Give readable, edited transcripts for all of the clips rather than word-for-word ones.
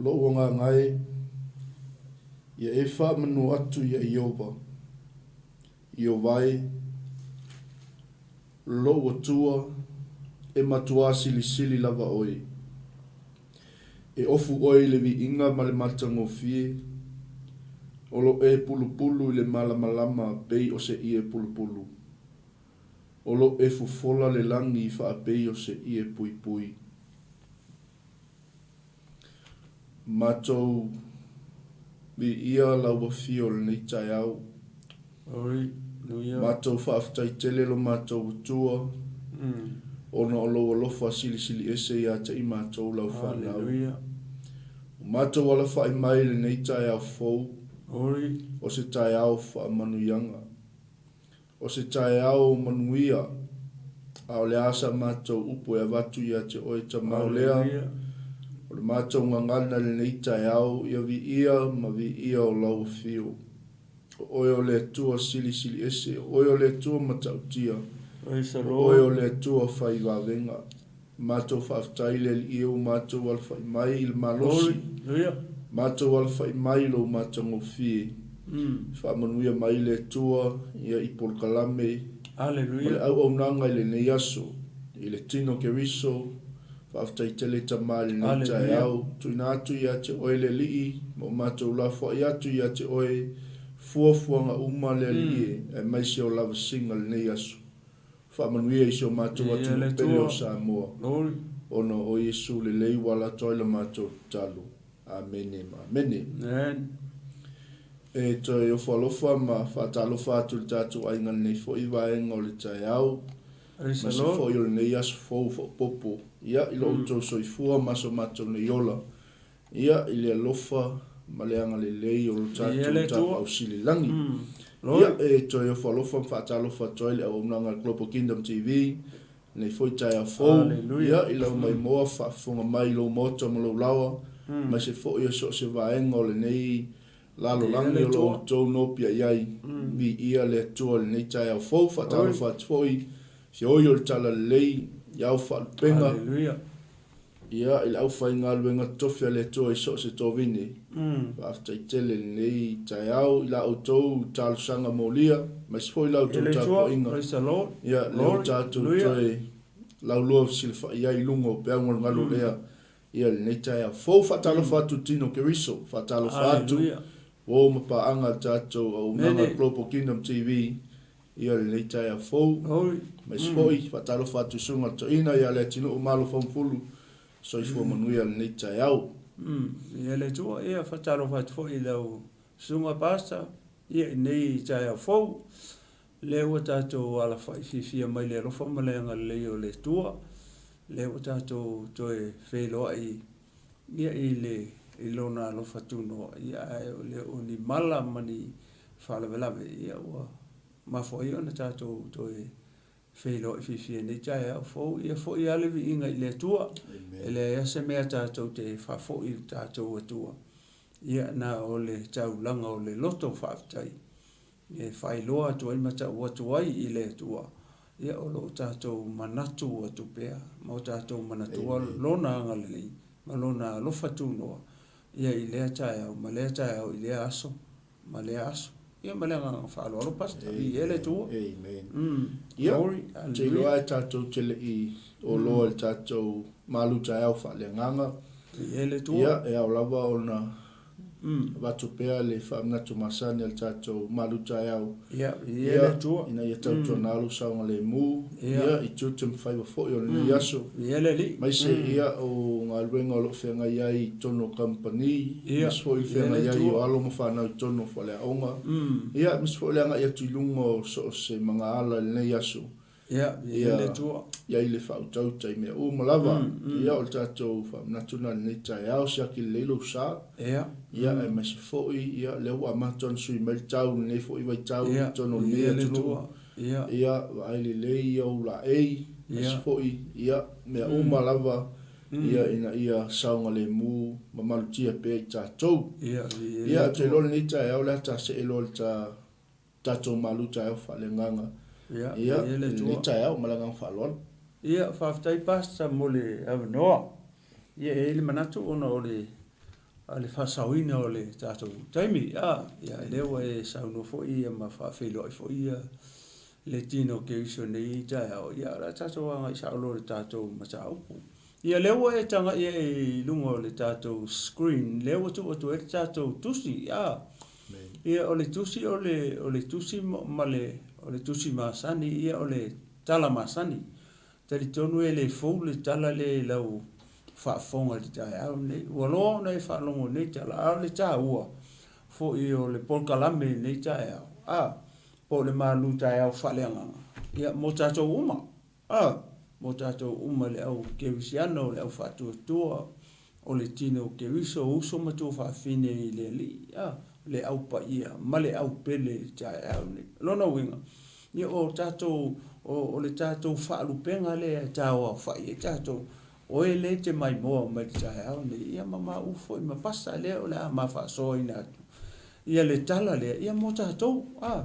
Lou agaga e, ia e faamanu atu ia Ieova. Ieova e, lou Atua, e matuā silisili lava oe. E ofu oe i le viiga ma le matagofie, o lo e pulupulu i le malamalama pei o se ie pulupulu. O lo e fofola le lagi faapei o se ie puipui. Matou viia lau afio lenei taeao. Matou faafetai tele lo matou Atua ona o lou alofa silisili ese ia te i matou lau fanau. Ua matou alafai mai i lenei taeao fou, o se taeao faamanuiaga. O se taeao manuia, a o le a sa matou upu e avatu ia te oe Tama o lea, o le matou gagana i lenei taeao, ia viia ma viia o lau afio. O oe o le Atua silisili ese, o oe o le Atua matautia, o oe o le Atua fai vavega. Matou faafetai i le Alii e ua matou alafai mai i le malosi, matou alafai mai i lou matagofie. Faamanuia mai le Atua ia i polokalame ma le auaunaga i lenei aso, i le tino Keriso. Faafetai tele Tama i lenei taeao, tuuina atu ia te oe le Alii ma o matou lafoai atu ia te oe fuafuaga uma le Alii e, aemaise o lavasiga lenei aso. Faamanuia i si o matou atunuu pele o Samoa, ona o Iesu lelei ua ala atu ai la matou tatalo. Amene ma amene. E toe ofo alofa ma faatalofa atu i le tatou aiga i lenei foi vaega o le taeao, aemaise foi o lenei aso fou faaopoopo, ia, i lo outou soifua ma so matou nei ola, ia, i le alofa ma le agalelei o lo tatou Tapaau Sili i le Lagi. Ia, e toe ofo alofa ma faatalofa atu ai le auaunaga a le Global Kingdom TV, lenei foi taeao fou, ia, i lau maimoa faafofoga mai i lou maota ma lou laoa, aemaise foi o so o se vaega o lenei lalolagi o lo o outou nopiai ai. Viia le Atua i lenei taeao fou. Faatalofa atu foi feoi o le Talalelei i ao faalupega. Ia, i le aufaigaluega totofi a le Atua i so o se tovine, faafetai tele i lenei taeao i la outou talosaga molia, aemaise foi la outou tapuaiga. Ia, lea ua tatou toe laulua fesilafai ai i luga o peau galugalu o lea, ia, lenei taeao fou. Faatalofa atu Tino Keriso, faatalofa atu uo ma paaga a le tatou auaunaga Global Kingdom TV, Ia lenei taeao fou, aemaise foi, faatalofa atu i Susuga le Toeaina ia Leatinuu Malo Faumufulu, soifua manuia lenei taeao. Ia le Atua, ia faatalofa atu foi i lau Susuga Pastor, ia i lenei taeao fou, lea ua tatou alafai fiafia mai le alofa ma le agalelei o le Atua, lea ua tatou toe feiloai ia i le i lona alofa tunoa, ia ae le o ni mala ma ni faalavelave, ia ua mafua ai ona tatou toe feiloai fiafia i lenei taeao fou. Ia foi lava le viiga i le Atua. E leai lava se mea tatou te faafoi i le tatou Atua, ia na o le taulaga o le loto faafetai e faailoa atu ai ma tau atu ai i le Atua, ia o lo o tatou manatu atu pea ma o tatou manatua Lona agalelei ma Lona alofa tunoa ia i lea taeao ma lea taeao i lea aso ma lea aso. Ia ma le agaga faaaloalo Pastor. Viia le Atua. Amen. Ia, Glory. te iloa e tatou te le i oloa i le tatou malu taeao faaleagaga. Viia le Atua. Ia, e ao lava ona Avatu pea le faamanatu masani a le tatou malu taeao. Ia, viia le Atua. Ina ia tautuana lou saogalemu, ia, i tiute ma faiva foi o lenei aso. Viia le Alii. Aemaise, ia, o galuega o lo o feagai ai i totonu o kamupani, aemaise foi le feagai ai o alo ma fanau i totonu o faleaoga, ia, aemaise foi le agai atu i luga o so o se magaala i lenei aso. Ia, viia le Atua. Ia i le faautauta i mea uma lava. Ia, o le tatou faamanatu lena i lenei taeao, siaki lelei lou sa. Ia. Ia, aemaise foi, ia, lea ua amata ona sui mai le tau i lenei foi vaitau i totonu o lenei atunuu. Ia. Ia, vaai lelei ou laei, aemaise foi, ia, mea uma lava, ia, ina ia saogalemu ma malutia pea i tatou. Ia, viia le Ia, ou te iloa lenei taeao o le a ta see loa i le ta Tatou malu taeao faaleagaga. Ia, Ia, lenei taeao ma le agaga faaaloalo. Ia, faafetai Pastor mo le avanoa. Ia, e i ai le manatu ona o le le faasaoina o le tatou taimi. A, ia, lea ua e saunoa foi ia ma faafeiloai foi ia le tino Keriso i lenei taeao, ia o le a tatou agai sao loa i le tatou mataupu. Ia, lea ua e tagai ai i luga o le tatou screen, lea ua tuu atu ai le tatou tusi, a. Ia, o le tusi o le, o le tusi ma le, o le tusi masani, ia o le tala masani. Talitonu e le fou le tala lea i lau faafofoga i le taeao lenei. Ua loa ona e faalogo i nei tala, a o le taua foi o le polokalame i lenei taeao, a, po o le malu taeao faaleagaga, ia, mo tatou uma, a, mo tatou uma le au kerisiano, le au faatuatua, o le tino o Keriso, uso ma tuafafine i le Alii, a, le au paia ma le au pele i le taeao lenei. O lona uiga, ia o tatou, o, o le tatou faalupega lea e taoaofai ai tatou, oe lea e te maimoa mai i le taeao lenei, ia ma maua foi ma pasa lea o le a ma faasoaina atu ia le tala lea, ia mo tatou, a,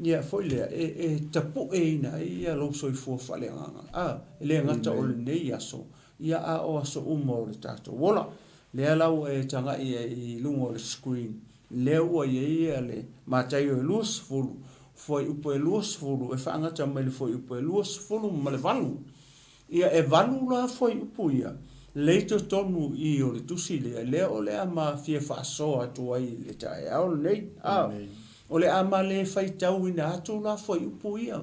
ia foi lea, e, e tapueina ai ia lou soifua faaleagaga, a, e le gata o lenei aso, Ia a o aso uma o le tatou ola. Lea la ua e tagai ai i luga o le screen, lea ua i ai le Mataio e 20, fuaiupu e 20, e faagata mai le fuaiupu e 28. Ia e valu la fuaiupu ia, lea i totonu i o le tusi lea, lea o le a ma fia faasoa atu ai i le taeao lenei. A, o le a ma le faitauina atu la fuaiupu ia.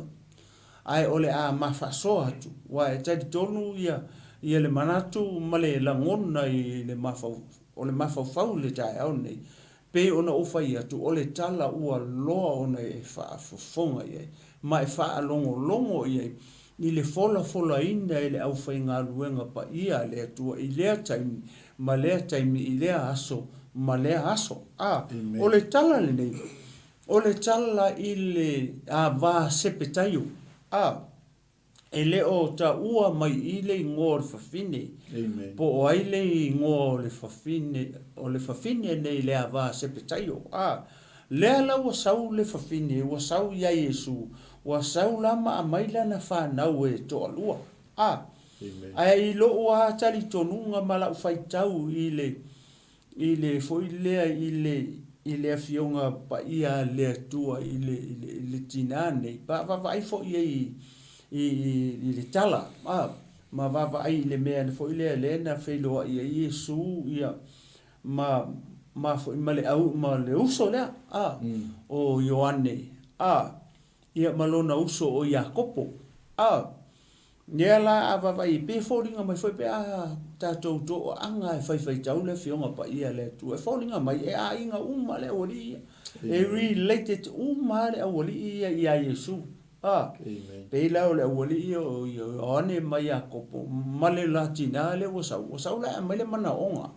Ae o le a ma faasoa atu, aua e talitonu ia, ia le manatu ma le lagona i le mafau, o le mafaufau i le taeao lenei, pei ona ou fai atu, o le tala ua loa ona e faafofoga i ai, ma e faalogologo i ai i le folafolaina e le aufaigaluega paia a le Atua i lea taimi ma lea taimi i lea aso ma lea aso. A, o le tala lenei, O le tala i le ava Sepetaio, a, e le o taua mai i le igoa o le fafine, po o ai le igoa o le fafine, o le fafine nei le ava Sepetaio, a, lea la ua sau le fafine, ua sau iā Iesu, ua sau la ma aumai lana fanau e toalua, a. Ae i lou a talitonuga ma lau faitau i le i le foi lea i le i le afioga paia a le Atua i le i le, i le tinā nei pa vaavaai foi i ai i, i, i le tala a ma vaavaai i le mea foi lea lea na feiloai ai Iesu ia ma ma foi ma le au ma le uso lea a o Ioane a ia ma lona uso o Iakopo a Lea la a vaavaai e pei e foliga mai foi pe a tatou toaaga e faifaitau le Afioga Paia a le Atua, e foliga mai e aiga uma le aualii ia. E related uma lava le aualii ia ia Iesu. A, pei la o le aualii ia o Ioane ma Iakopo ma le la tina lea ua sau, ua sau la e aumai le manaoga.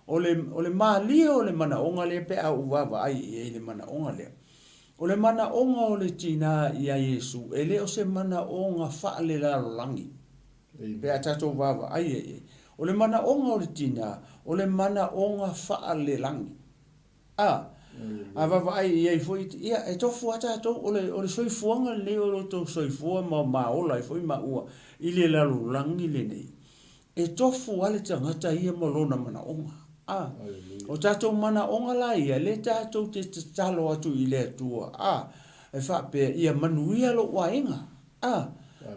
O le, o le malie o le manaoga lea pe a ou vaavaai i ai i le manaoga lea. O le manaoga o le tinā iā Iesu, e le o se manaoga faalelalolagi, pe a tatou vaavaai ai i ai. O le manaoga o le tinā, o le manaoga faalelagi. A, a vaavaai i ai foi, ia, e tofu lava tatou, o le, o le soifuaga lenei o lo outou soifua ma ma ola ai foi maua i le lalolagi lenei. E tofu lava le tagata ia ma lona manaoga. A, o tatou manaoga la ia, lea tatou te tatalo atu i le Atua, a, e faapea, ia manuia lou aiga, a,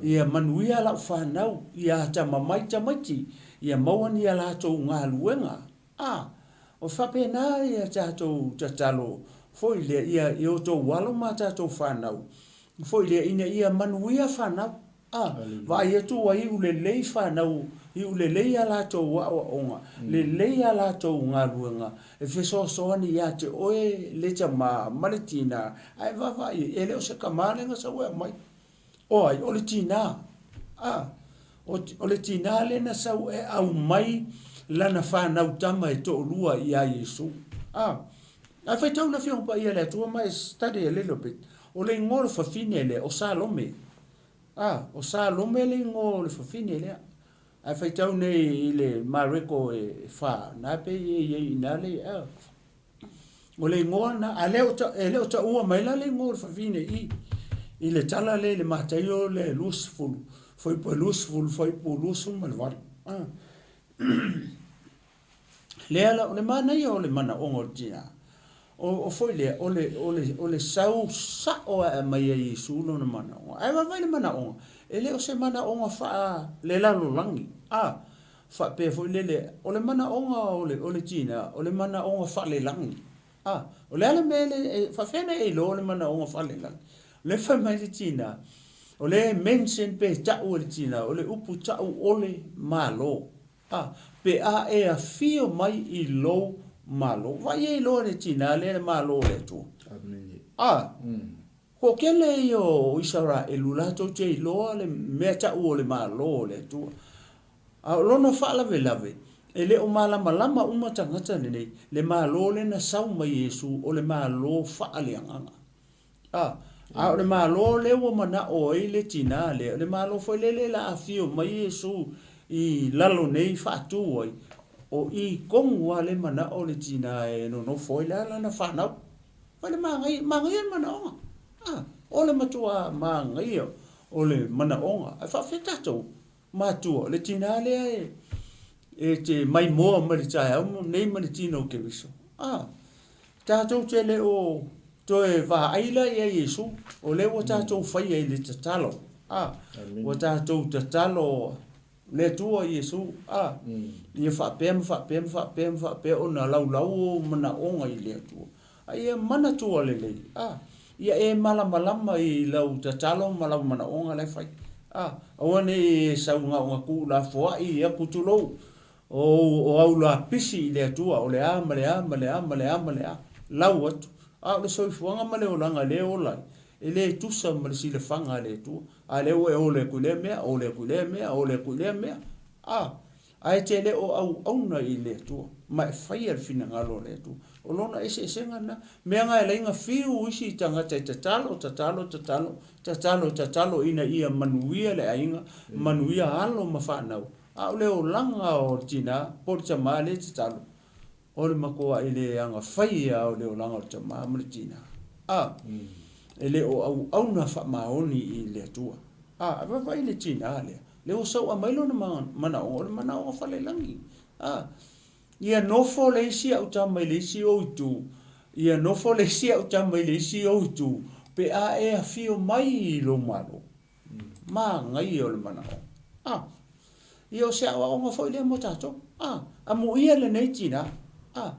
ia manuia lau fanau, ia atamamai tamaiti, ia maua ni a latou galuega, a, o faapena ia tatou tatalo foi lea, ia, i outou alo ma tatou fanau, foi lea, ina ia manuia fanau. A, vaai atu ua iu lelei fanau, iu lelei a latou aoaoga, lelei a latou galuega, e fesoasoani ia te oe le tama ma le tinā, ae vaavaai i ai, e le o se tama lea na sau e aumai. O ai? O le tinā. A, o, o le tinā lea na sau e aumai lana fanau tama e toalua iā Iesu. A, ae faitau le Afioga Paia a le Atua ma e study a little bit, o le igoa o le fafine lea, o Salome. A, o Salome le igoa o le fafine lea. Ae faitau nei i le Mareko e fa, na pei e i ai i ina le, a. O le igoa na, a lea o ta, e le o taua mai la le igoa o le fafine i, i le tala lea i le Mataio le 20, fuaiupu e 20, fuaiupu 28. A. Lea la, o le manaia o le manaoga o le tinā, o, o foi lea, o le, o le, o le sau sa'o ae aumai ai Iesu lona manaoga. Ae vaavaai le manaoga, e le o se manaoga faalelalolagi, a, faapea foi lele, o le manaoga o le, o le tinā, o le manaoga faalelagi. A, o le a le mea le, e faapefea ona e iloa o le manaoga faalelagi? O lea e fai mai le tinā, o lea e mention pe ta'u e le tinā, o le upu ta'u o le Malo. A, pe a e afio mai i lou Malo. Vaai e iloa e le tinā lea le Malo o le Atua. Amene. A, toatele ia o Isaraelu latou te iloa le mea ta'u o le Malo o le Atua. A o lona faalavelave, e le o malamalama uma tagata lenei, le Malo lea na sau mai Iesu o le Malo faaleagaga. A, a o le Malo lea ua mana'o ai le tinā lea, o le Malo foi lele la afio mai Iesu i lalo nei faatū ai, o i tonu lava le mana'o le tinā e nonofo ai, le a lana fanau. Fai le manaia, manaia le manaoga. A, o le matuā manaia o le manaoga. Ae faafefea tatou? Matua, o le tinā lea e, e te maimoa mai le taeao nei ma le tino o Keriso. A, tatou te le o toe vaai la ia Iesu, o lea ua tatou faia i le tatalo. A, ua tatou tatalo le Atua Iesu, a, ia faapea ma faapea ma faapea ma faapea ona laulau ou manaoga i le Atua. A ia manatua lelei, a, ia e malamalama i lau tatalo ma lau manaoga la e fai. A, aua ne i e sau na ona tuulafoai atu tulou, o, o au lapisi i le Atua, o le a ma le a ma le a ma le a ma le a, lau atu. A o le soifuaga ma le olaga lea e ola ai, e le tusa ma le silafaga a le Atua. A lea ua e ole atu i lea mea, ole atu i lea mea, ole atu i lea mea. A, Ae te le o auauna i le Atua, ma e faia le finagalo o le Atua. O lona eseesega lena. Mea na e laina fiu isi tagata e tatalo, tatalo, tatalo, tatalo, tatalo ina ia manuia le aiga, manuia alo ma fanau. A o le olaga o le tina po o le tama lea e tatalo, O le matuaʻi le agafaia o le olaga o le tama ma le tina. A, e le o auauna faamaoni i le Atua. A, e vaavaai le tina lea, lea ua sau'a mai lona manaoga, o le manaoga falelagi. A, ia nofo le isi au tama i le isi ou itu, ia nofo le isi au tama i le isi ou itu, pe a e afio mai i lou Malo. Manaia o le manaoga. A, ia o se aoaoga foi lea mo tatou. A, amuia lenei tinā. A,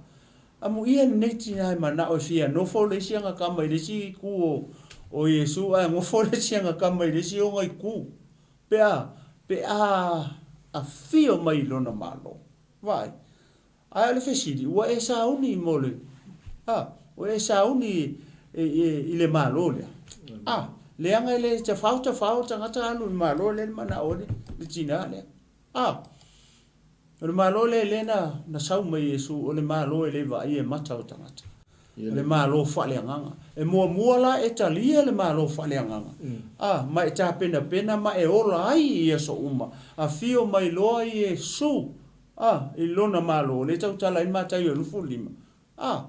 amuia lenei tinā e manao e fia nofo le isi aga tama i le isi itu o, o Iesu ae nofo le isi aga tama i le isi ona itu. Pe a, pe a afio mai i lona Malo. Vaai. Ae o le fesili, ua e sauni mo le, a, ua e sauni i le Malo lea? A, leaga e le tafao tafao le tagata alu i le Malo lea le manao ai le tina lea. A, o le Malo lea lea na, na sau mai Iesu, o le Malo e le vaaia e mata o tagata. O le Malo faaleagaga. E muamua la e talia le Malo faaleagaga, a, ma e tapenapena ma e ola ai i aso uma. Afio mai loa Iesu A, i lona Malo, lea e tautala ai Mataio 25. A,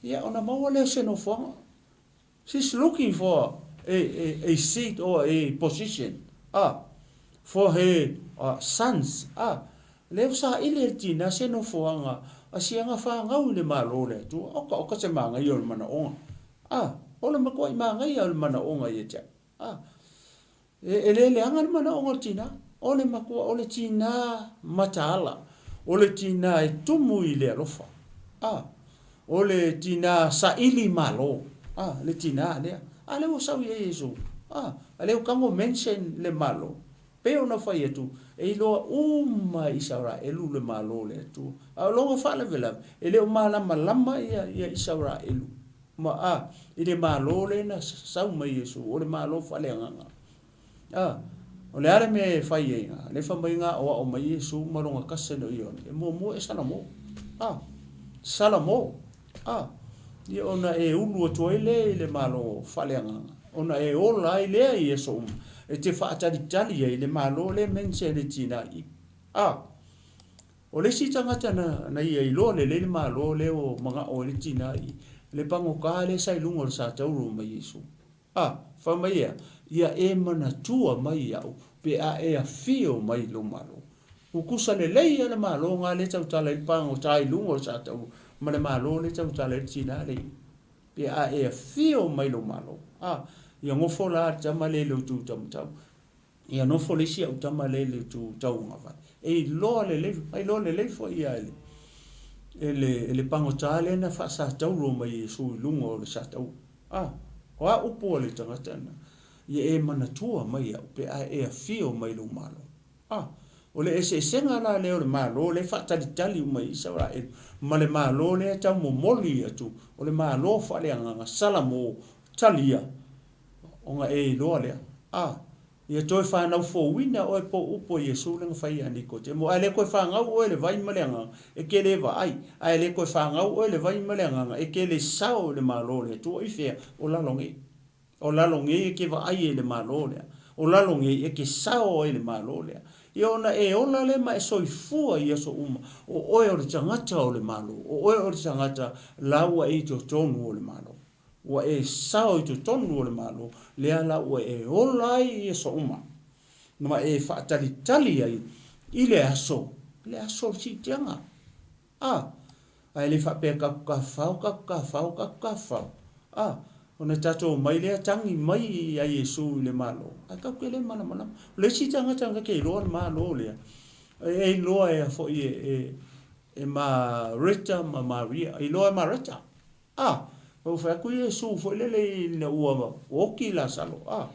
ia ona maua lea o se nofoaga. She's looking for a, a, a seat or a position, a, for her uh, sons. A, lea ua saili e le tinā se nofoaga a si aga fanau i le Malo o le Atua. Oka, oka se manaia o le manaoga. A, o le matuai manaia o le manaoga ia te au. A, E, e le leaga le manaoga o le tinā. O le matua, o le tinā mataala. O le tinā e tumu i le alofa. A, o le tinā saili malo. A, le tinā lea. A lea ua sau i ai Iesu. A, a lea ua tago mention le Malo. Pei ona fai atu, e iloa uma e Isaraelu le Malo o le Atua. A o lona faalavelave, e le o malamalama ia, ia Isaraelu. Ma a, i le Malo lea na sau mai Iesu, o le Malo faaleagaga. A, o le a le mea e fai ai ina? Lea fai mai na aoao mai Iesu ma lona cousin o Ioane, e muamua e Salamo. A, Salamo. A, ia ona e ulu atu ai lea i le Malo faaleagaga, ona e ola ai lea i aso uma, e te faatalitali ai i le Malo lea mention e tina i. A, O le isi tagata na, na ia iloa lelei le Malo lea ua mana'o ai le tina i le pagota lea sa i luga o le satauro ma Iesu. A, fai mai ea, Ia e manatua mai iaʻu pe a e afio mai i lou Malo. Tutusa lelei lava le Malo na lea e tautala ai le pagota i luga o le Sataua ma le Malo lea e tautala ai le tina lea i i. Pe a e afio mai i lou Malo, a, ia nofo la le tama lea i lou itu taumatau, ia nofo le isi au tama lea i le itu tauagavale. E iloa lelei, na iloa lelei foi ia e le, e le pagota lea na faasataulo mai e Iesu i luga o le sataua. A, o a upu a le tagata lena? Ia e manatua mai au pe a e afio mai i lou Malo. A, o le eseesega la lea o le Malo lea e faatalitali uma i Isaraelu ma le Malo lea e tau momoli atu, o le Malo faaleagaga, Salamo, talia, ona e iloa lea. A, ia toe fanau fouina oe po o upu a Iesu lea na fai ia Nikotemo, ae le toe fanau oe i le vai ma le Agaga, e te le vaai, ae le toe fanau oe i le vai ma le Agaga, e te le sao i le Malo o le Atua. I fea? O lalo nei. O lalo nei e te vaai ai i le Malo lea. O lalo nei e te sao ai i le Malo lea. Ia ona e ola lea ma e soifua i aso uma, o oe o le tagata o le Malo, o oe o le tagata la ua e i totonu o le Malo. Ua e sao i totonu o le Malo, lea la ua e ola ai i aso uma, ma e faatalitali ai i le aso, le aso o le siitiaga. A, ae le faapea tatou tafafao, tatou tafafao, tatou tafafao. A, ona tatou omai lea tagi mai ia Iesu i le Malo, ae tatou te le malamalama. O le isi tagata na te iloa le Malo lea, e iloa e a foi e, e, e Mareta ma Maria, e iloa e Mareta. A, ua fai atu Iesu foi lele ina ua oti Lasalo, a,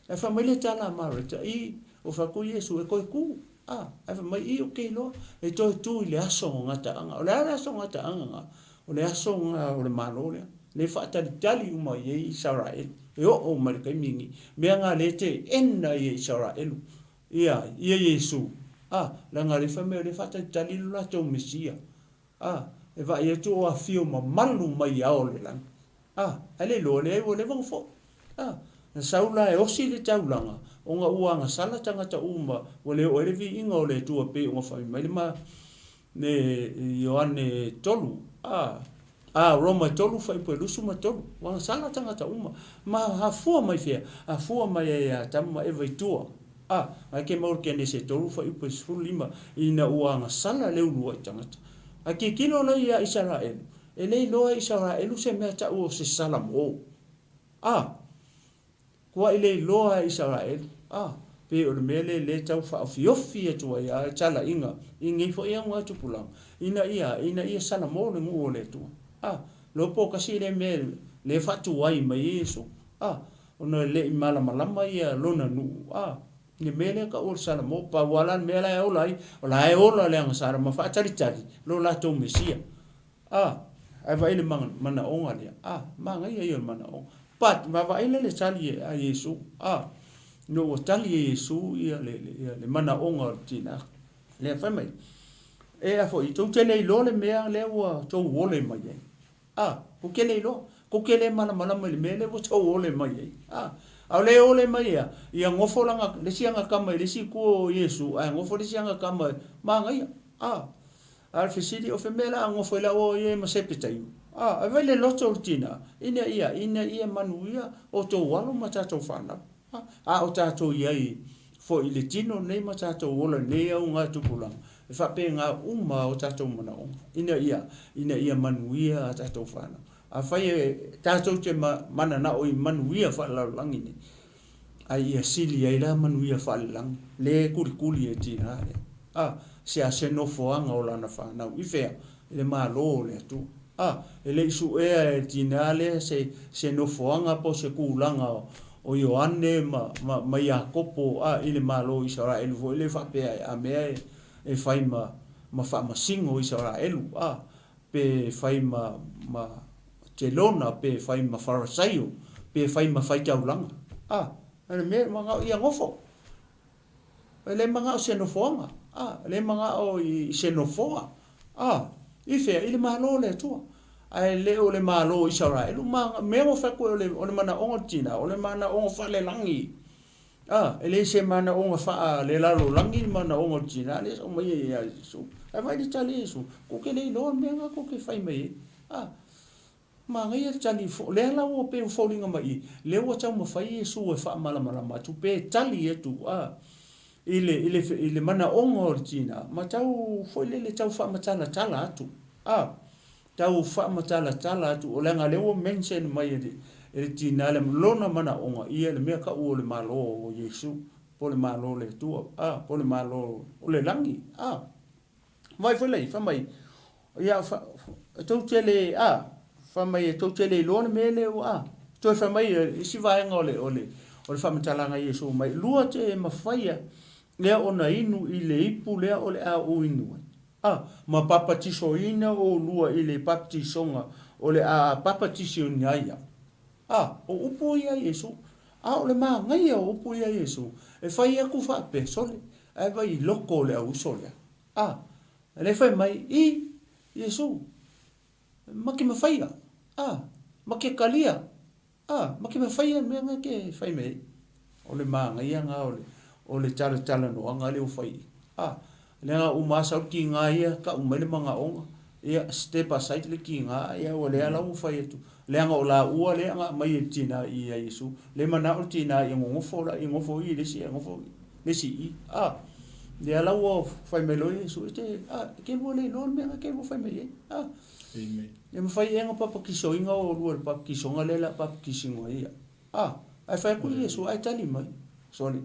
Ae fai mai le tala a Mareta, I, ua fai atu Iesu, e toe tu. A, ae fai mai, I, ou te iloa, e toe tu i le aso o gataaga. O le a le aso o gataaga na? O le aso na o le Malo lea, lea e faatalitali uma i ai Isaraelu, e oo mai le taimi lenei. Mea na lea e teena ai e Isaraelu ia, ia Iesu, a, leaga o lea e fai mai o lea e faatalitali lo latou Mesia. A, e vaai atu o afio mamalu mai i ao o le lagi. A, ae le iloa, leai ua leva ona foi. A, na sau la e osi le taulaga, ona ua agasala tagata uma, ua le oo ai le viiga o le Atua pei ona fai mai le ma, le Ioane 3, a, a, Roma 3 fuaiupu e 23, ua agasala tagata uma. Ma afua mai fea? Afua mai ai ia Atamu ma Eva i tua. A, ae ke mau le Kenese 3 fuaiupu e 15, ina ua agasala le uluai tagata. Ae tilotilo la ia Isaraelu, E le iloa e Isaraelu se mea taua o se Salamo. A, kua i le iloa e Isaraelu. A, pei o le mea lea lea e tau faaofiofi atu ai a talaiga i nei foi augatupulaga, ina ia, ina ia Salamo le nuu o le Atua. A, loa po tasi lea mea lea e faatuai mai ai Iesu. A, ona e le i malamalama ia lona nuu. A, le mea lea taua o le Salamo, pau lava la le mea la e ola ai, o la e ola le agasala ma faatalitali lo latou Mesia. A, ae vaai le manaoga lea. A, manaia ia o le manaoga. But, vaavaai la le tali a Iesu. A, ina ua tali e Iesu ia le, le, le manaoga o le tina. Lea fai mai, e a foi, tou te le iloa le mea lea ua tou ole mai ai. A, tou te le iloa. Tou te le malamalama i le mea lea ua tou ole mai ai. A, a o le ole mai ea, ia nofo lana, le isi aga tama i le isi itu o Iesu, ae nofo le isi aga tama, manaia. A, A o le fesili, o fea mea la a nofo ai la ua ia ma Sepetaio? A, e vai le loto o le tina, ina ia, ina ia manuia outou alo ma tatou fanau. A, a o tatou i ai foi i le tino lenei ma tatou ola i lenei augatupulaga, e faapena uma o tatou manaoga, ina ia, ina ia manuia a tatou fanau. Afai e tatou te mananao i manuia faalelalolagi nei, Ai ia sili ai la manuia faalelagi le kulikuli e tina lea. A, se a se nofoaga o lana fanau i fea? I le Malo o le Atua. A, e le i suea e le tina lea se, se nofoaga po o se tulaga o Ioane ma, ma, ma Iakopo, a, i le Malo o Isaraelu foi lea faapea a mea e, e fai ma, ma faamasino Isaraelu, a, pe fai ma, ma Telona, pe fai ma Farasaio, pe fai ma faitaulaga. A, o le mea e manao ia nofo. E le manao se nofoaga. A, e le manao i se nofoa. A, i fea? I le Malo o le Atua. Ae le o le Malo o Isaraelu. Ma mea ua fai atu o le, o le manaoga o le tina, o le manaoga faalelagi. A, e le se manaoga faalelalolagi le manaoga o le tina lea e sau mai ai ia Iesu. Ae vaai le tali a Iesu, kou te le iloa le mea lena kou te fai mai ai. A, manaia le tali, lea la ua pei ua foliga mai i, lea ua taumafai Iesu e faamalamalama atu pe tali atu, a, i le, i le, i le manaoga o le tinā, ma tau foi lele tau faamatalatala atu, a, tau faamatalatala atu, o leaga lea ua mention mai e le, e le tinā le lona manaoga, ia le mea tau o le Malo o Iesu, po o le Malo o le Atua, a, po o le Malo o le lagi, a. Vaai foi lea, fai mai, ia, fa, e tou te le, a, fai mai e tou te le iloa le mea lea ua, a, toe fai mai e isi vaega o le, o le, o le faamatalaga a Iesu mai, lua te mafaia lea ona inu i le ipu lea o le a ou inu ai, a, ma papatisoina oulua i le baptisoga o le a papatisoina ai au. A, o upu ia a Iesu. A o le manaia o upu ia a Iesu, e fai atu faapea, sole, ae vaai i loko o le auuso lea. A, lea fai mai, i, Iesu, ma ke mafaia, a, ma ke kalia, a, ma ke mafaia le mea na ke fai mai ai. O le manaia na o le, o le talatalanoaga lea ua fai i i. A, leaga uma lava sau le tiga ia, tau mai le manaoga, ia, step aside le tiga, ia ua lea la ua fai atu, leaga o laua lea na aumai e le tina i ia Iesu, lea manao le tina ia nonofo la, ia nofo i i le isi ae nofo i le isi i i. A, lea la ua fai mai loa Iesu, e te, a, e te lua le iloa le mea na te lua fai mai ai. A, Amen. E mafai ea ona papatisoina oulua i le papatisoga lea o le a papatisina ai au? A, ae fai atu Iesu, ae tali mai, sorry.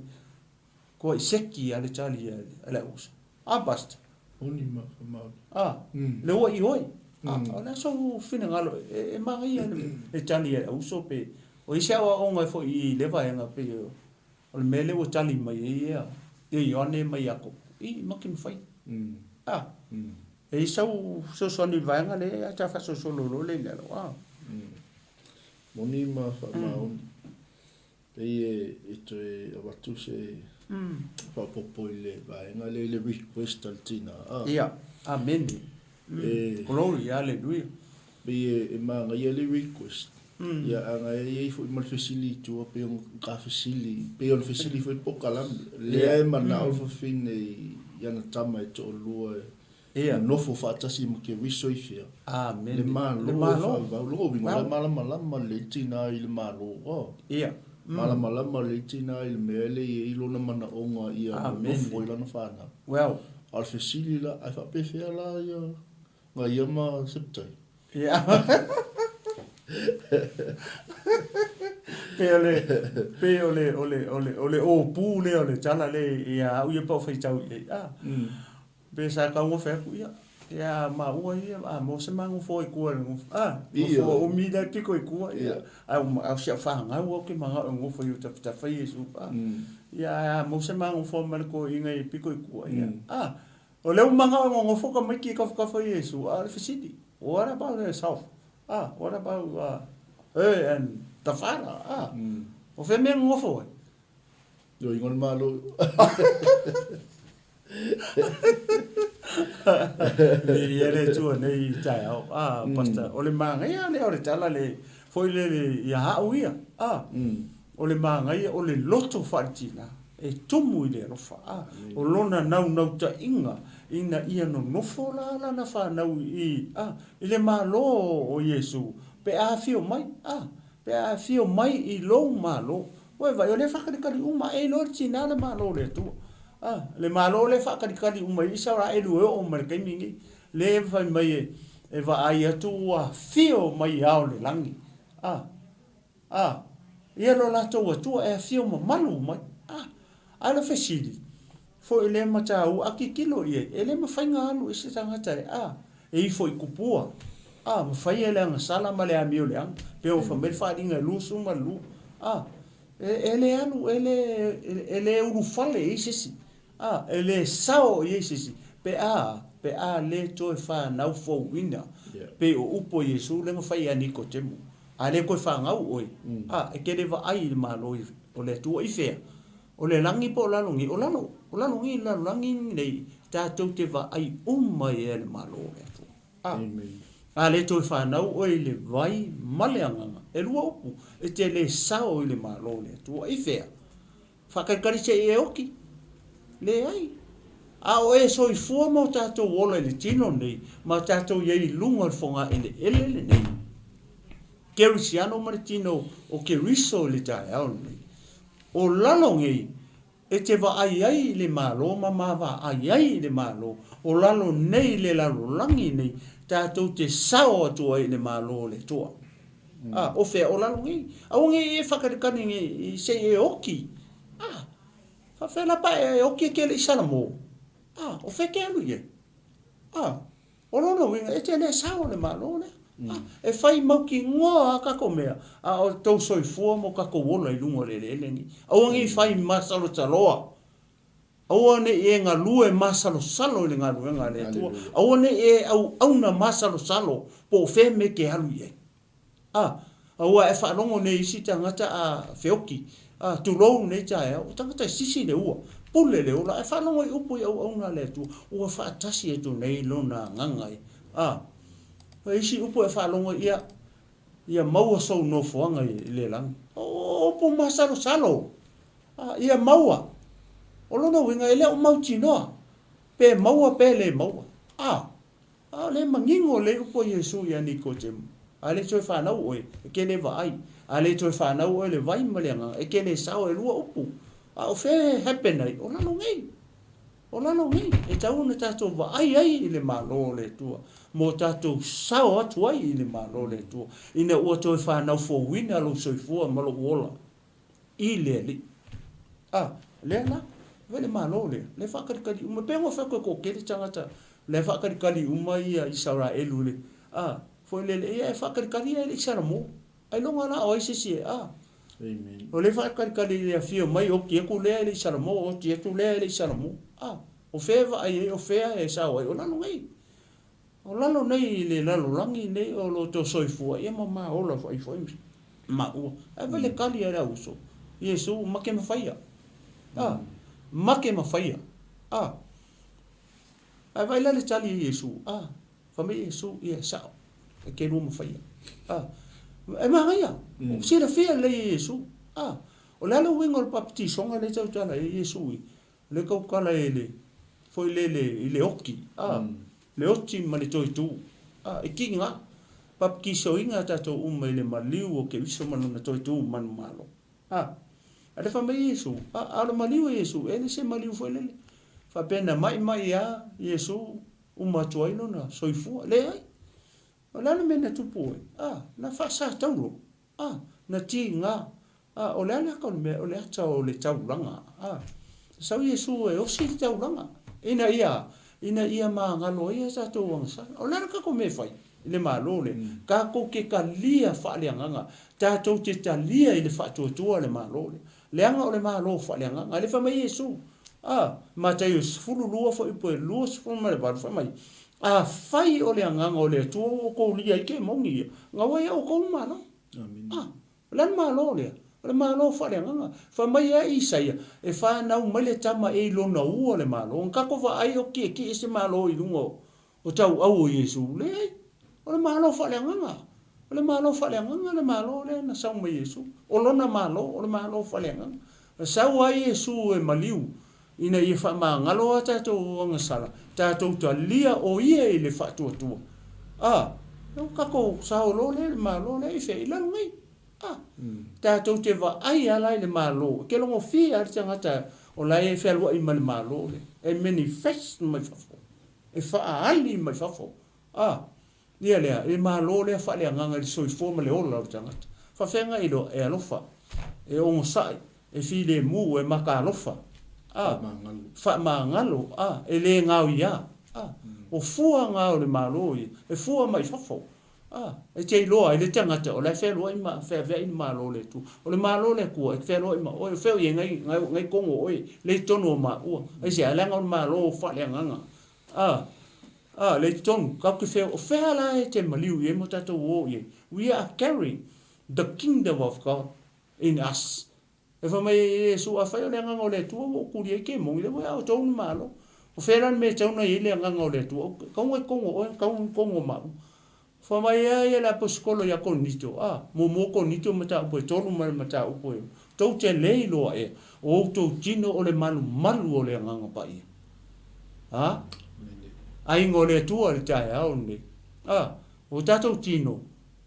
Kua i seki a le tali a le auuso. A, Pastor? Moni ma ka maoli. A, le ua i oe. A, o le a sou finagalo e manaia le tali a le auuso pe o i ai se aoaoga foi i lea vaega pei o le mea lea ua tali mai ai ia Ioane ma Iakopo. I, ma ke mafai. A, e i ai sau fesoasoani i le vaega lea a ta faasolosolo loa lea i lalo. A. Moni ma faamaoni. Pei e toe avatu se faaopoopo i le vaega lea i le request a le tina. Ia, amene. Glory, hallelujah. Pei e manaia le request. Ia, a na e i ai foi ma le fesili i tua, pei ona ta fesili, pei ona fesili foi le polokalame. Lea e manao le fafine i ana tama e toalua e nonofo faatasi ma Keriso i fea? Amene. Le Malo e faavavau. Lona uiga, o la e malamalama lelei le tina i le Malo. Ia. Malamalama lelei le tina i le mea lea e i ai lona manaoga ia nonofo ai lana fanau. Well. A o le fesili la, ae faapefea la ia nai ia ma Septai? Ia. Pei o le, pei o le, o le, o le, o le ōpū lea o le tala lea ia au ia pa ou faitau i ai. Ah. Pe sa taugofe atu, ia, ia maua ia, a maua se magofo i tua i le gofo, a, gofo umi la e piko i tua, ia, a o si au fanau au ke manao e gofo i o tafatafa Iesu, a, ia, ae a maua se magofo ma le toeaina e piko i tua, ia, a, o lea ua manao e gogofo tamaiti e tafatafa Iesu, a o le fesili, what about herself, a, what about her and the father, a, o fea mea e gogofo ai? Yo ingoa le Malo. Viia le Atua nei i taeao. Ah, Pastor, o le manaia lea o le tala le foi lele ia au ia. Ah, o le manaia o le loto faaletina e tumu i le alofa. Ah, o lona naunautaiga ina ia nonofo la lana fanau i, ah, i le Malo o Iesu pe a afio mai. Ah, pe a afio mai i lou Malo. Ua e vaai, o lea e faakalikali uma ae iloa le tina le Malo o le Atua. A, le Malo lea e faakalikali uma i Isaraelu e oo mai le taimi lenei, lea e fai mai e, e vaai atu ua afio mai ao le lagi. A, a, ia lo latou Atua e afio mamalu mai. A, a o le fesili, foi lea matau a tilotilo i ai, e le mafai ona alu i se tagata e, a, e ifo i tupua, a, ma faia le agasala ma le amio leaga, pei ona fai mai le faaaliga e 22, a, e, e le alu, e le, e le ulufale i ai se isi, a, e le sao i ai se isi, pe a, pe a le toe fanau fouina, pei o upu a Iesu lea na fai ia Nikotemo, a le toe fanau oe, a, e te le vaai i le Malo o le Atua i fea? O le lagi po o lalo nei? O lalo, o lalo nei i le lalolagi lenei, tatou te vaai uma i ai le Malo o le Atua. A, a le toe fanau oe i le vai ma le agaga, e lua upu, e te le sao i le Malo o le Atua. I fea? Faakalikali se i e oki? Leai. A o e soifua ma o tatou ola i le tino nei, ma tatou i ai i luga o le fogaeleele lenei, Kerisiano ma le tino o Keriso i le taeao lenei, O lalo nei, E te vaai ai i le Malo ma ma vaai ai i le Malo o lalo nei i le lalolagi nei, tatou te sao atu ai i le Malo o le Atua. A, o fea o lalo nei? Aua ne i e faakalikali nei i se i e oki. A, faafefea la pa e oki e ke le i Salamo? A, o fea e te alu i ai? A, O lona uiga, e te le sao le Malo lea. E fai mautinoa a tatou mea, a o tou soifua ma o tatou ola i luga o le eleele nei. Aua ne i fai masalosaloa, aua ne i e galue masalosalo i le galuega a le Atua, aua ne i e auauna masalosalo po o fea mea e te alu i ai. A, aua e faalogo nei isi tagata a feoki, a, tulou lenei taeao, o tagata e sisi le ua, pule le ola, ae faalogo i upu i auauna a le Atua, ua faatasi atu nei Lona Agaga i, a, o isi upu e faalogo ia, ia maua sou nofoaga i le lagi. O, o upu masalosalo, a, ia maua. O lona uiga e le o mautinoa, pe maua pe le maua. A. A o lea e manino lelei upu a Iesu ia Nikodemo, A le toe fanau oe, e te le vaai. A le toe fanau oe i le vai ma le agaga, e te le sao e lua upu. A o fea e happen ai? O lalo nei. O lalo nei. E tatau ona tatou vaai ai i le Malo o le Atua, mo tatou sao atu ai i le Malo o le Atua, ina ua toe fanau fouina lou soifua ma lou ola. I le Alii. A, lea la, vaai le Malo lea, lea e faakalikali uma, pei ona fai atu e toatele tagata, lea e faakalikali uma ia Isaraelu i le, a, foi lele, ia e faakalikali ia e le i Salamo. Ailoga la o ai se isi e, a. Amen. O lea e faakalikali i le afio mai, oti atu lea e le i Salamo, oti atu lea e le i Salamo. A, o fea e vaai ai, o fea e sao ai, o lalo nei. O lalo nei i le lalolagi nei o lo outou soifua ia ma ma ola foi foi maua. Ae vaai le kali a le au uso, Iesu, make ma faia. A, make ma faia. A, ae vaai la le tali a Iesu, a, fai mai Iesu, ia e sao, e te lua ma faia. A, e manaia, silafia lelei e Iesu. A, o le a le uiga o le papatisoga lea e tautala ai Iesu i, Le tautala i le, foi lele i le oti, a, le oti ma le toitū, a, e tiga, baptisoina tatou uma i le maliu o Keriso ma lona toitū manumalo. A, a le fai mai Iesu, a, a o le maliu o Iesu, e le se maliu foi lele, faapea na maimai a Iesu uma atu ai lona soifua. Leai. O le a le mea na tupu ai? A, na faasataulo. A, na tiga. A, o le a le ata o le mea? O le ata o le taulaga. A, sau Iesu e osi le taulaga, ina ia, ina ia magalo ai a tatou agasala. O le a le tatou mea e fai i le Malo lea? Tatou te talia faaleagaga, tatou te talia i le faatuatua le Malo lea. Leaga o le Malo faaleagaga. A le fai mai Iesu, a, Mataio 12 foi pe 28, fai mai, Afai o le Agaga o le Atua ua outou lia ai ke moni ia, gau ai a outou le Malo. A, O le a le Malo lea? O le Malo faaleagaga. Fai mai a Isaia, E fanau mai le tama e i lona ua le Malo. Na tatou vaai o kiekie se Malo i luga o tauau o Iesu. Leai. O le Malo faaleagaga. O le Malo faaleagaga le Malo lea na sau mai Iesu. O lona Malo, o le Malo faaleagaga. Na sau ai Iesu e maliu ina ia faamagalo a tatou agasala, tatou talia o ia i le faatuatua. A, ua tatou sao loa lea i le Malo lea i fea? I lalo nei. A, tatou te vaai a la i le Malo, e te logofia lava le tagata o la e fealuai ma le Malo lea, e manifest mai fafo, e faaali mai fafo. A, Ia lea, i le Malo lea faaleagaga i le soifua ma le ola o le tagata. Faafeaga e iloa, e alofa, e onosai, e filemu, e makaalofa, a, faamagalo, a, e le gaoiā, a. O fua na o le Malo ia, e fua mai fafo, a. E te iloa ai le tagata o la e fealuai ma feaveai le Malo o le Atua. O le Malo o le Atua, e te fealuai ma oe, o fea o i ai nai, nai tonu o oe, lea i totonu o maua. Aisea? Leaga o le Malo faaleagaga, a. A, lea i totonu, tatou te fea, o fea la e te maliu i ai ma tatou o i ai? We are carrying the kingdom of God in us. E fai mai ai Iesu, Afai o le Agaga o le Atua ua ou tuli ai ke moni, lea ua ia outou ni malo. O fea la le mea e tatau ona i ai le Agaga o le Atua? E tatau ona i totonu o oe, e tatau ona i totonu o maua. Fai mai ai ia le Aposetolo ia Korinito, A, muamua Korinito mataupu e tolu ma le mataupu e tou te le iloa ea, o outou tino o le malumalu o le Agaga Paia. A, aiga o le Atua i le taeao lenei. A, o tatou tino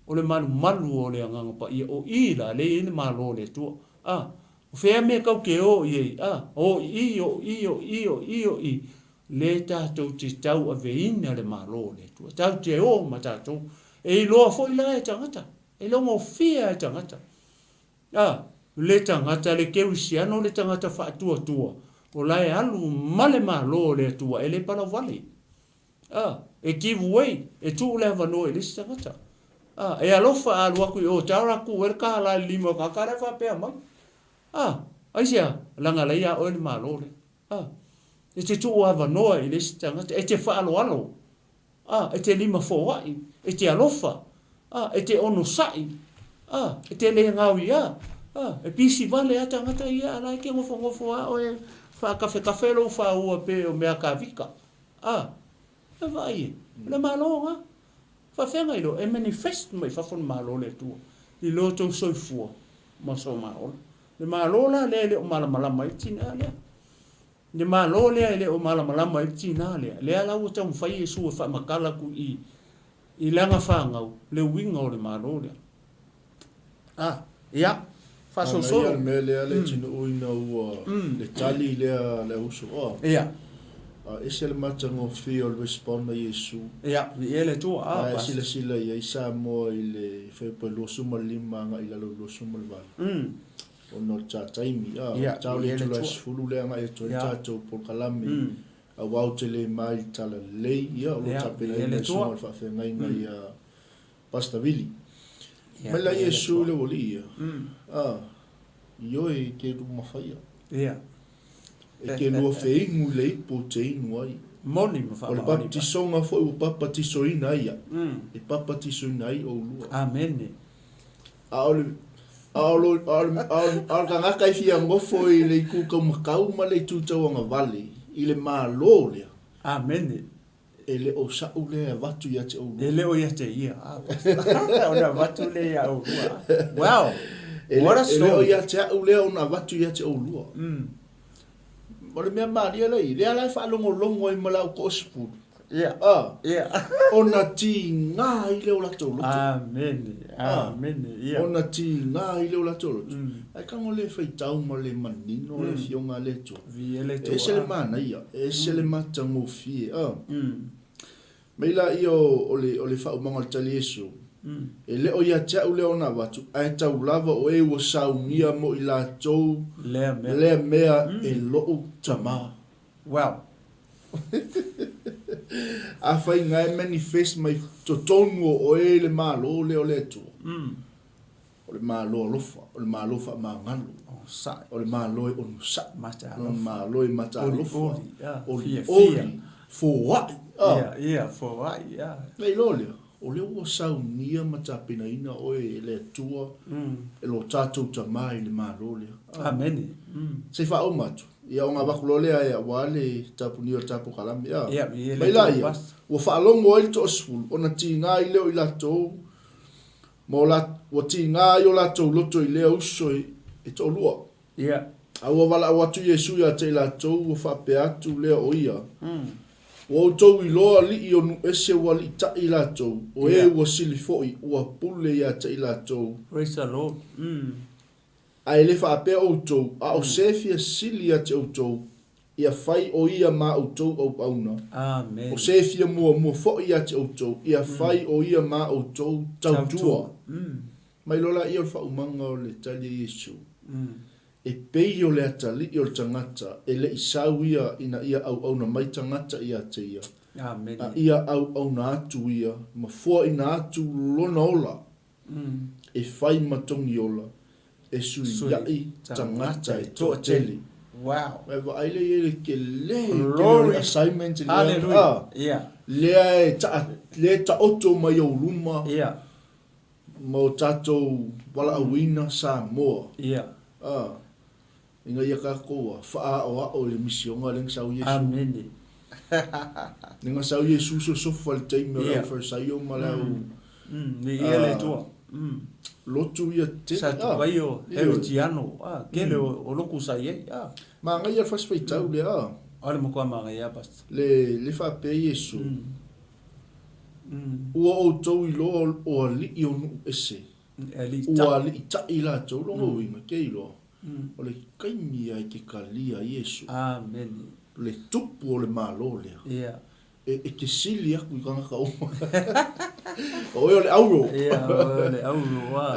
o le malumalu o le Agaga Paia, o i la lea e i ai le Malo o le Atua. A, O fea mea tatou te o i ai, a, o i i, o i i, o i, o i, o i, lea tatou te tauaveina le Malo o le Atua. Tatou te o ma tatou. E iloa foi la e tagata, e logofia e tagata. A, le tagata, le kerisiano, le tagata faatuatua, o la e alu ma le Malo o le Atua, e le palauvale. A, e give way, e tuu le avanoa i le isi tagata. A, e alofa a alu atu i o, tara ku e le kālā i le lima o le tagata lea faapea mai. A, aisea, leaga la ia oe le Malo lea. A, e te tuu avanoa i le isi tagata, e te faaaloalo. A, e te lima foai, e te alofa. A, e te onosai. A, e te le gaoiā. A, e pisi vale a tagata ia, a la e te nofonofo a oe faakafekafe lou faua pe o mea kavika. A, e vaai e, o le Malo na. Faafeagai loa, e manifest mai fafo le Malo o le Atua i lo outou soifua ma so ma ola. Le Malo la lea e le o malamalama ai le tina lea. Le Malo lea e le o malamalama ai le tina lea, lea la ua taumafai Iesu e faamatala atu i i lana fanau le uiga o le Malo lea. A, ia, faasolosolo. Manaia le mea lea le atunuu ina ua le tali lea a le auuso oa. Ia. A ese le matagofie o le respond a Iesu. Ia, viia le Atua. A, A e silasila i ai Samoa i le fuaiupu e 25 agai i lalo i le 28. Ona o le ta taimi, a, o le ta o le itula e 10 lea agai atu ai le tatou polokalame. Aua ou te le ma i le talalelei, ia, o lo o tapenaina e susuga i le faafeagaiga ia Pastor Vili. Mai la Iesu i le aualii ia, a, ioe e ke luma faia. Ia. E ke lua feinu i le ipu ou te inu ai. Moni ma O le faamaoni. papatisoga foi ua papatisoina ai au, e papatisoina ai oulua. Amene. A o le a o lo, a o le, a o le, a o le tagata e fia nofo i le itu taumatau ma le itu tauagavale i le Malo lea. Amene. E le o sa'u lea e avatu ia te oulua. E le o ia te ia. Ona avatu lea ia oulua. Wow! What a story! E le o ia te a'u lea ona avatu ia te oulua. O le mea malie lea i, lea la e faalogologo ai ma le au toasefulu. Ia. A. Ia. Ona tiga ai lea o latou loto. Amene. Amene. Ia. Ona tiga ai lea o latou loto. Ae tago le faitau ma le manino le Afioga a le Atua. Viia le Atua. E ese le manaia, e ese le matagofie. A. Mai laia o le, o le faaumaga o le tali Iesu, E le o ia te a'u lea ona avatu, ae tau lava o e ua saunia mo i latou lea mea, lea mea e lo'u Tama. Well. Afai na e manifest mai totonu o oe le Malo lea o le Atua, O le Malo alofa, o le Malo faamagalo, o le Malo e onosai, o le Malo e mataalofa, olioli, foai. Na iloa lea, o lea ua saunia ma tapenaina oe e le Atua, e lo tatou Tama i le Malo lea. Amene. Se i faauma atu, ia ona avatu loa lea e aua le tapunia o le ta polokalame. Mai laia, ua faalogo ai le toasefulu, ona tiga ai lea o i latou Ma o la, ua tiga ai o latou loto i lea uso e toalua. Ia. A ua valaau atu Iesu ia te i latou, ua faapea atu lea o ia, Ua outou iloa alii o nuu ese ua aliitaʻi latou, o e ua sili foi, ua pule ia te i latou. Praise the Lord. A e le faapea outou, a o se fia sili ia te outou, ia fai o ia ma outou auauna. Amen. O se fia muamua foi ia te outou, ia fai o ia ma outou tautua. Mai loa laia o le faaumaga o le tali a Iesu, E pei o le atalii o le tagata, e le i sau ia ina ia auauna mai tagata ia te ia, Amene. a ia auauna atu ia, ma foaina atu lona ola, e fai ma togi ola, e suiaʻi tagata e toatele. Wow. E vaai lea i ai le tele, tele o le Glory. assignment lea, Hallelujah. a, Ia. lea e taa, lea e taoto mai ou luma Ia. ma o tatou valaauina Samoa. Ia. A, ina ia tatou a, faaaoao i le misioga lea na sau Iesu. Amene. Lea na sau Iesu sosofa i le taimi o le Ia. au Farisai ma le au Viia le Atua. Lotu ia tele. Sa tupai o Heritiano, a, tele o lotu sa i ai, a. Manaia le fasi faitau lea, a. O le matua manaia, Pastor. Le faapea Iesu, Ua outou iloa o alii o nuu ese, E alii ua aliitaʻi latou, lona uiga, ke iloa. O le taimi ia e te talia Iesu. Amene. Le tupu o le Malo lea. Ia. E, e te sili atu i tagata uma. O oe o le auro. Ia, o oe o le auro, a.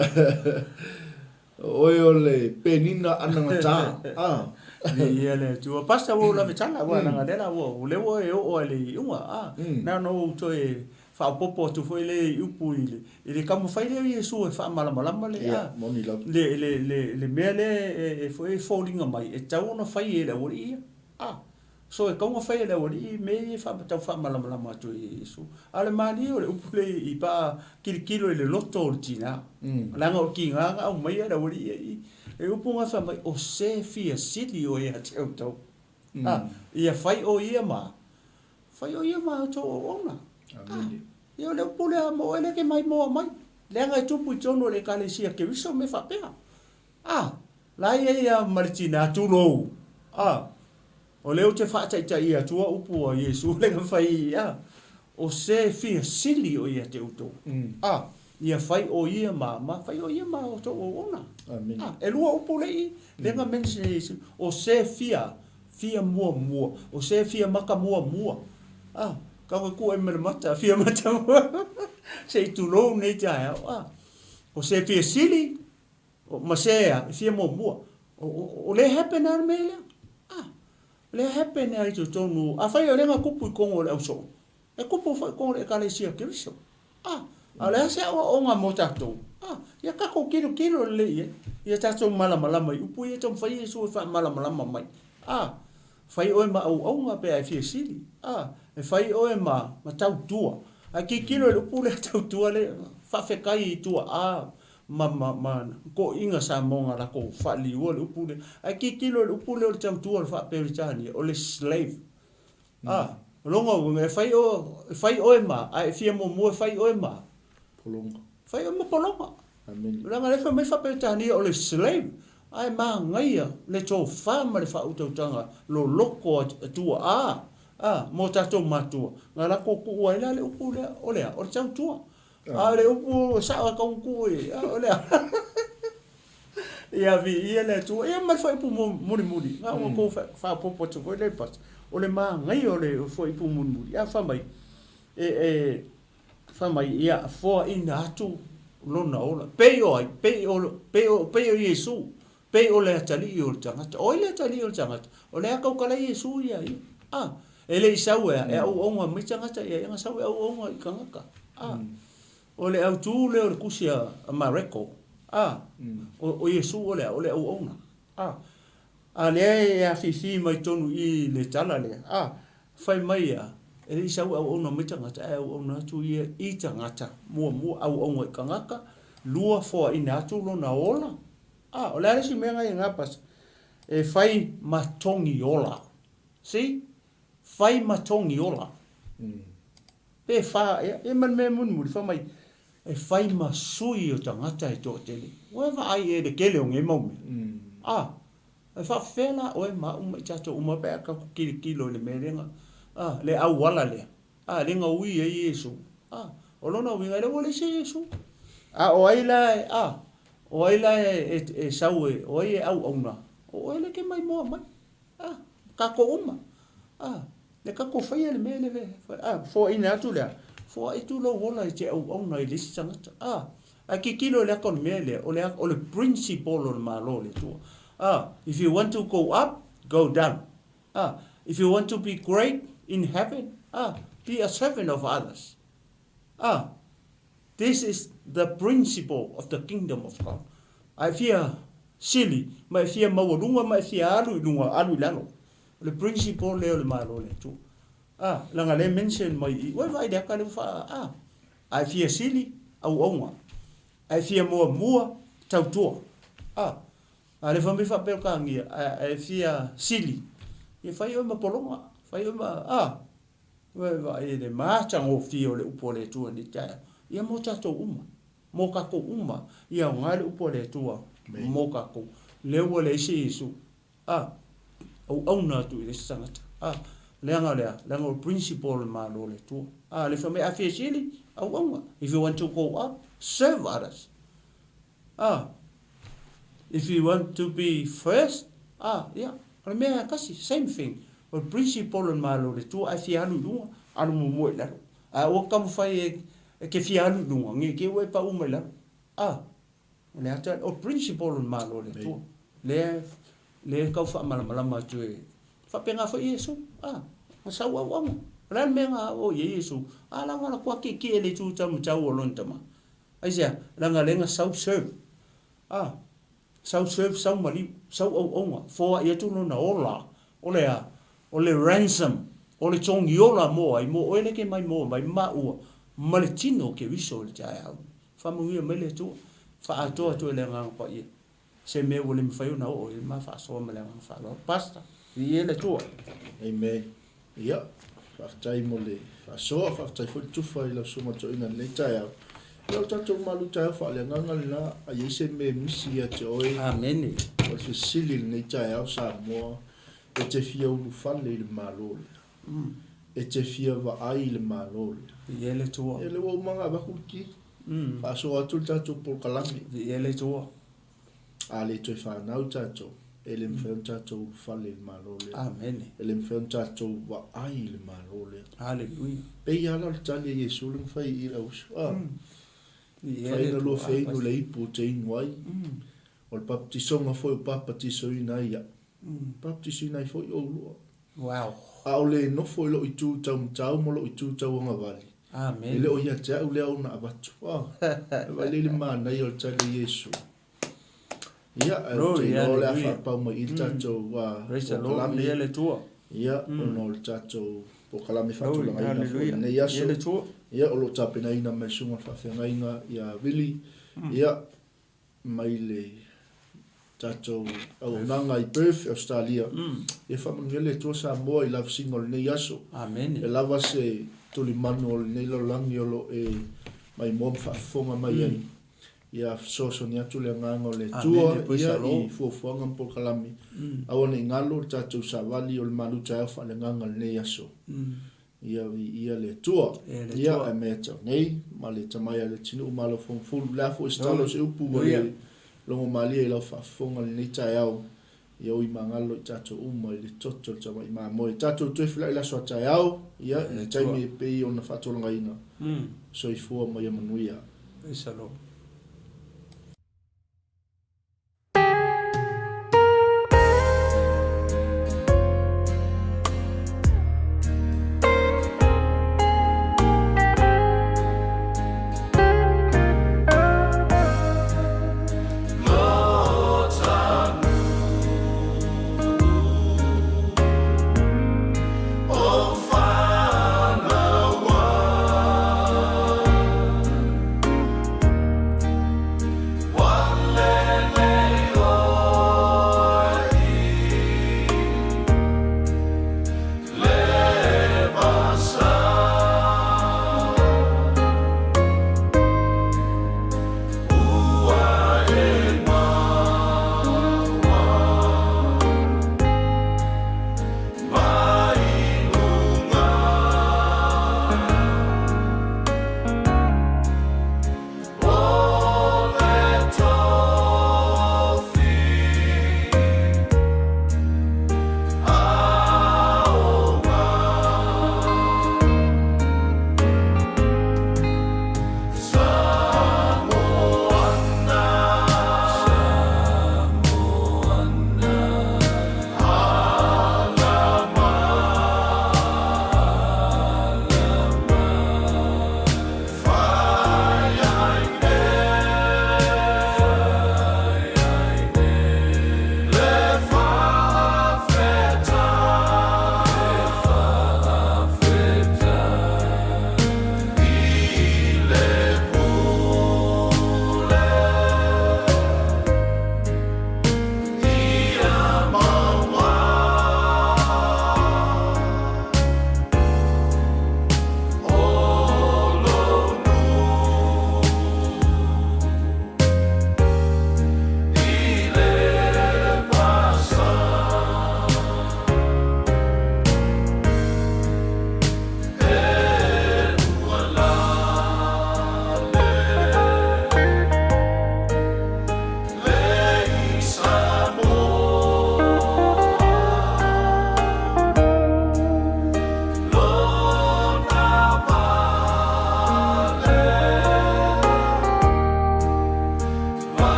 O oe o le penina anagata, a. Viia le Atua. Pastor, ua ou lave tala, aua leaga lea la ua, o lea ua e oo lava i le iuga, a. Na ona ou toe faaopoopo atu foi lea i upu i le, i le taumafai lea o Iesu e faamalamalama le, a, le, le, le, le mea lea e, e, foi e foliga mai e tatau ona fai e le aualii ia, a. So e tatau ona fai e le aualii mea ia e faa, tau faamalamalama atu e Iesu. A o le malie o le upu lea i, pe a tilotilo i le loto o le tina, leaga o le tiga na aumaia e le aualii ia i i, e upu na fai mai, o se fia sili oe ia te outou. A, ia fai oe ia ma, fai oe ia ma outou auauna. Amene. Ia o le upu lea mo oe lea e te maimoa mai, leaga e tupu i totonu o le Ekalesia Keriso mea faapea. A, la ia ia ma le tina, tulou, a, o lea ou te faataitaia atua upu a Iesu lea na fai, a, o se fia sili oe ia te outou. A, ia fai oe ia ma, ma fai oe ia ma outou auauna. Amene. A, e lua upu lea i i, lea na mention e Iesu, o se fia, fia muamua, o se fia maka muamua. A, kau e kuʻe ma le mata, fia mata muamua, se i tulou nei taeao. A, o se fia sili, O ma se a, e fia muamua. O, o, o lea happen lava le mea lea. Ah, o lea happen lava i totonu, afai o lea na tupu i totonu o le ausoo, e tupu foi i totonu o le Ekalesia Keriso. Ah, a o le a se aoaoga mo tatou? Ah, ia tatou tilotilo lelei i ai, ia tatou malamalama i upu ia e taumafai Iesu e faamalamalama mai. Ah, fai oe ma auauna pe a e fia sili. Ah, e fai oe ma, ma tautua. Ae tilotilo i le upu lea tautua lea, faafetai i tuaa ma, ma, ma toeaiina Samoa na latou faaliliua le upu lea. Ae tilotilo i le upu lea o le tautua o le faa-Peretania, o le slave. A, o lona uiga, e fai oe, e fai oe ma, ae e fia muamua e fai oe ma. Pologa. Fai oe ma pologa. Amene. Leaga o lea e fai mai faa-Peretania o le slave, ae manaia le tofa ma le faautautaga loloto a tuaa, a, ma o tatou matua, na latou tuua ai la le upu lea, o le a? O le tautua. A o le upu sao e tau i, a o le a? Ia viia le Atua. Ia ma le fuaiupu mulimuli, na ona tou faaopoopo atu foi lea i Pastor, o le manaia o le fuaiupu mulimuli, a fai mai, e, e, fai mai, ia foaina atu lona ola. Pei o ai? Pei o, pei o, pei o Iesu. Pei o le atalii o le tagata. O ai le atalii o le tagata? O lea tautala Iesu ia ia. A, e le i sau e a, e auauna mai tagata ia ia, na sau e auauna i tagata. A, o le autū lea o le tusi a, a Mareko. A, o, o Iesu o le a? O le auauna. A, a lea e afifi mai totonu i i le tala lea. A, fai mai a, e le i sau e auauna mai tagata, ae auauna atu ia i tagata. Muamua, auauna i tagata. Lua, foaina atu lona ola. A, o le a le isi mea na i ina, Pastor? E fai ma togi ola. See? Fai ma togi ola. Pe fa, ia, ia ma le mea mulimuli, fai mai, e fai ma sui o tagata e toatele. Ua e vaai ea i le tele o nei mau mea? A, e faapefea la oe ma au ma i tatou uma pe a tatou tilotilo i le mea lea na, a, le auala lea. A, le na ui ai Iesu. A, o lona uiga, e le ua leai se Iesu. A o ai la e, a, o ai la e, e, e sau e, o ai e auauna? O oe lea e te maimoa mai. A, tatou uma. A, le tatou faia le mea lea, a, foaina atu lea, foai atu lou ola e te auauna i le isi tagata. A, ae tilotilo i le ata o le mea lea, o le, o le principle o le Malo o le Atua. A, if you want to go up, go down. A, if you want to be great in heaven, a, be a servant of others. A, this is the principle of the kingdom of God. A e fia sili, ma e fia maualuga, ma e fia alu i luga, alu i lalo. O le principle lea o le Malo o le Atua. A, leaga lea e mention mai i i, ua e vaai i le ata lea ua faa, a, a e fia sili, auauna. A e fia muamua, tautua. A, A le fai mai faa-Peretania, a e fia sili, ia fai oe ma pologa, fai oe ma, a, ua e vaai i le matagofie o le upu a le Atua i lenei taeao. Ia mo tatou uma, mo tatou uma, ia aoga le upu a le Atua mo tatou. Lea ua leai se Iesu, a, auauna atu i le isi tagata, a, leaga o le a? Leaga o le principle o le Malo o le Atua. A, le fai mai a fia sili, auauna. If you want to go up, serve others. A. If you want to be first, a, ia, o le mea e tasi, same thing. O le principle o le Malo o le Atua, a e fia alu i luga, alu muamua i lalo. Ae aua e taumafai e, e te fia alu i luga, ne i te i ua e pau mai lalo. A, o le ata, o le principle o le Malo o le Atua. Lea, lea e tau faamalamalama atu e, faapena foi Iesu, a, na sau auauna. O le a le mea na oo i ai Iesu? A, leaga na matua tietie i le itu taumatau o lona tama. Aisea? Leaga lea na sau serve. A, sau serve, sau maliu, sau auauna, foai atu lona ola. O le a? O le ransom, o le togiola mo ai, mo oe lea e te maimoa mai ma maua ma le tino o Keriso i le taeao lenei. Faamanuia mai le Atua, faaatoa atu e le Agaga Paia se mea ua le mafai ona oo i ai le ma faasoa ma le agaga faaaloalo. Pastor, viia le Atua. Amen. Ia, faafetai mo le faasoa, faafetai foi le tufa i lau Susuga Toeaina i lenei taeao. Ia, o le tatou malu taeao faaleagaga lena, a i ai se mea e misi ia te oe, Amene. O le fesili i lenei taeao Samoa, e te fia ulufale i le Malo lea? E te fia vaai i le Malo lea? Viia le Atua. Ia, lea ua uma ona avatu le ki, faasoa atu le tatou polokalame. Viia le Atua. A le toe fanau tatou, e le mafai ona tatou ulufale i le Malo lea. Amene. E le mafai ona tatou vaai i le Malo lea. Haleluia. Pei lava la o le tali a Iesu lea na fai i lau uso. A, fai na lua feinu le ipu ou te inu ai. O le papatisoga foi ua papatisoina ai au, papatisoina ai foi oulua. Wow. A o le nofo i lou itu taumatau ma lou itu tauagavale, Amen. E le o ia te au lea ona avatu. Ah, e vaai lea i le manaia o le tali a Iesu. Ia, ae ou te iloa o le a faapau mai i le tatou polokalame. Ia, ona o le tatou polokalame faatulagaina foi i lenei aso. Ia, o lo o tapenaina mai e le Susuga i le Faafeagaiga ia Vili. Ia, mai le tatou auaunaga i Perth, Australia. Ia faamanuia le Atua Samoa i lavasiga o lenei aso. Amene. E lava se tulimanu o lenei lalolagi o lo o e maimoa ma faafofoga mai ai. Ia fesoasoani atu le agaga o le Atua ia i fuafuaga ma polokalame. Aua ne i galo le tatou savali o le malu taeao faaleagaga i lenei aso. Ia viia le Atua. Ia ae mea tau nei, ma le tamai a le atunuu ma lau fomufulu. Le a foi se tala o se upu ua le logo malie i lau faafofoga i lenei taeao, ia ui magalo i tatou uma i le toto o le tamai mamoe. Tatou toe felai i le aso a taeao, ia, i le taimi e pei ona faatulagaina. Soifua ma ia manuia. Praise the Lord.